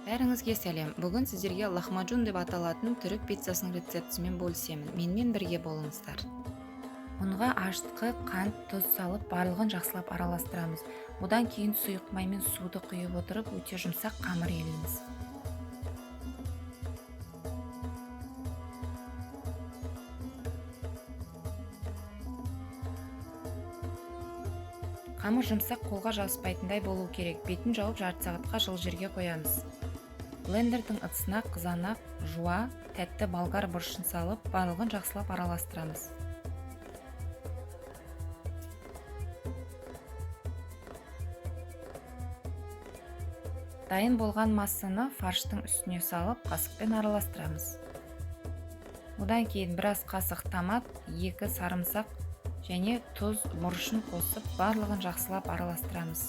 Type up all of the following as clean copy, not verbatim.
Бәріңізге сәлем. Бүгін сіздерге лахмаджун деп аталатын түрік пиццасының рецептісімен бөлісемін. Менімен бірге болыңыздар. Ұнға ашытқы, қант, тұз салып, барлығын жақсылап араластырамыз. Одан кейін сұйық май мен суды құйып отырып, өте жұмсақ қамыр илейміз. Қамыр жұмсақ, қолға жабыспайтындай болу керек. Бетін жауып, жарты сағатқа жылы жерге қоямыз. Блендердің ыдысына қызанақ, жуа, тәтті болгар бұрышын салып, барлығын жақсылап араластырамыз. Дайын болған массаны фарштың үстіне салып, қасықпен араластырамыз. Одан кейін біраз қасық томат, 2 сарымсақ және тұз, бұрышын қосып, барлығын жақсылап араластырамыз.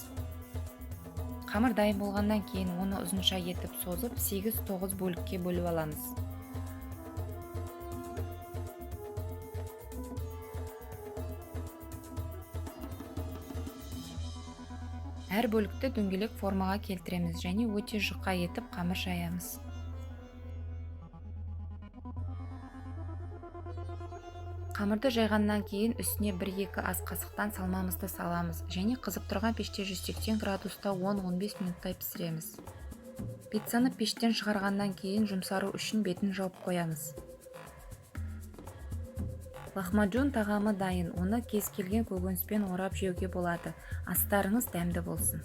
Қамыр дайын болғаннан кейін оны ұзынша етіп созып, 8-9 бөлікке бөліп аламыз. Әр бөлікті дөңгелек формаға келтіреміз және өте жұқа етіп қамыр жаямыз. Қамырды жайғаннан кейін үстіне 1-2 ас қасықтан салмамызды саламыз және қызып тұрған пеште 180 градуста 10-15 минуттай пісіреміз. Пиццаны пештен шығарғаннан кейін жұмсару үшін бетін жауып қоямыз. Лахмаджун тағамы дайын, оны кез келген көкөніспен орап жеуге болады. Астарыңыз дәмді болсын.